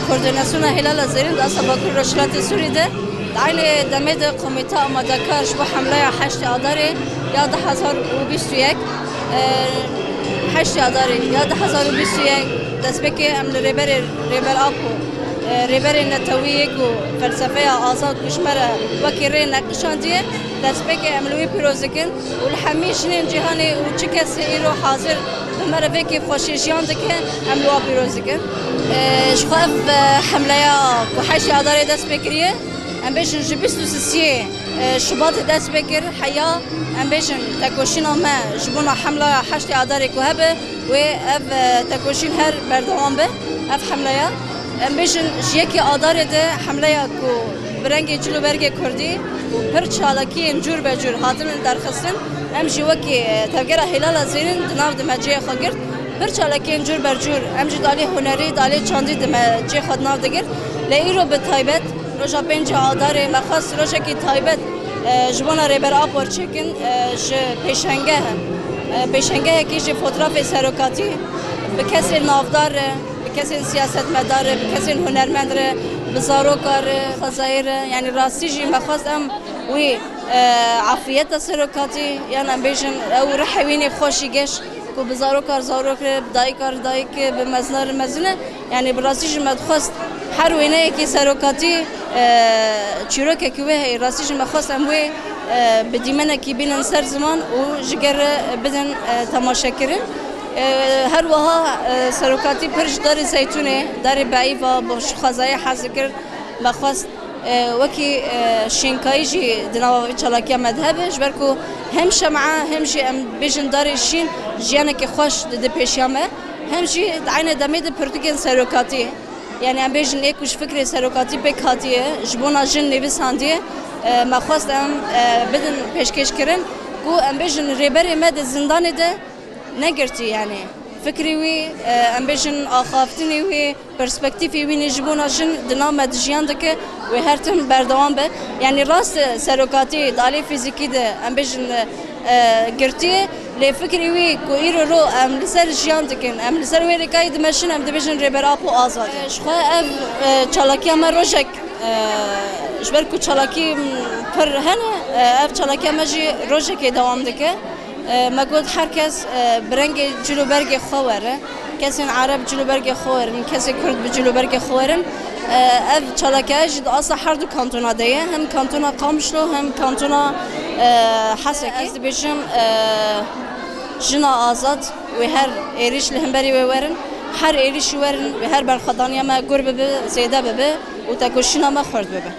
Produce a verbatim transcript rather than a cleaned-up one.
Koordînasyona Hîlala Zêrîn di asta Bakur Rojhilatê Sûrî de, di eynê demê de komîte amadekar ji bo hemleya heştê Adarê ya du hezar û bîst û yek, e, heştê Adarê ya du hezar û bîst û yek destpêkê em li Rêberê, Rêber Apo, e, Rêberê Netewî yê ku felsefeya azad ku ji me re wekî rê neqişandiye, destpêkê em li wî pîroz dikin û li hemî jinên cîhanê û çi kesê îro hazir bi me re vê kêfxweşiyê jiyan dike, em li wan pîroz dikin. E, ji xwe ev, e, hemleya ku heştê Adarê dest pê kiriye, em bêjin ji bîst û sisiyê, e, Şubatê dest pê kir, heya em bêjin tekoşîna me ji bona hemleya heştê Adarê ku hebe, wê ev, e, tekoşîn her berdewam be, ev hemleya. Em bêjin ji yekê Adarê de hemleya ku bi rengê cil û bergê kurdî û pir çalakiyên cûr be cûr hatine derxistin, em jî wekî, e, Tevgera Hîlala Zêrîn di nav de me cihê xwe girt. Pir çalakiyên cûr ber cûr, em jî di alî hunerî, di alî çandî de me cihê xwe di nav de girt. Lê îro bi taybet, roja pêncê Adarê, me xwest rojekî taybet, e, ji bona Rêber Apo çêkin, e, ji pêşengeh, e, pêşengehekî ji fotrafê serokatî bi kesên navdar re, bi kesên siyasetmedar re, bi kesên hunermend re, bi zaroka re, xwezayê re, yanî rastî jî me xwest em wî, e, afiyeta serokatî, yan em bêjin ew rihê wî nê xweşî geş ku bi zarokar zarok re, bi dayikar dayik, bi mezinar mezine, yanî bi rastî jî me dixwest her wêneyekî serokatî, e, çîrokekî wê heye, rastî jî me xwest em wê, e, bi dîmenekî bînin ser ziman û ji gere bidin, e, temaşekirin. E, her wiha, e, serokatî pir ji darê zeytûnê, darê beîva, bi xwezayê hez dikir. Me xwest, e, wekî, e, şînkayî jî di nava vê çalakiya me de hebe, ji ber ku hem şema hem jî em bêjin darê şîn jiyanekî xweş dide pêşiya me, hem jî di eynê demê de pirtûkên serokatî. Yanî em bêjin ê ku ji fikrê serokatî pêk hatiye, ji bona jin nivîsandiye, e, me xwest em, e, bidin pêşkêşkirin ku em bêjin rêberê me di zindanê de negirtî, yanî fikrê wî, e, em bêjin axaftinê wî, perspektîfê wî nê ji bona jin di nav me de jiyan dike, wê her tim berdewam be. Yanî rast e, serokatî di alî fîzîkî de em bêjin, e, girtiye, lê fikrê wî ku îro ro em li ser jiyan dikin, em li ser wê rêkayî dimeşin, em dibêjin Rêber Apo azad e. Ji xwe ev, e, çalakiya me rojek, e, ji ber ku çalakî pir hene, e, ev çalakiya me jî rojekê dewam dike. E, me got her kes, e, bi rengê cil û bergê xwe were. Kesên Ereb cil û bergê xwe werin, kesê Kurd bi cil û bergê xwe werin. E, ev çalakiya jî di asta her du kantona de ye. Hem kantona Qamişlo hem kantona, e, Hesekê. Ez dibêjim, e, jina azad wê her êrîş li hemberî wê werin. Her êrîşî werin, wê her berxwedaniya me gur bibe, zêde bibe û tekoşîna me xurt bibe.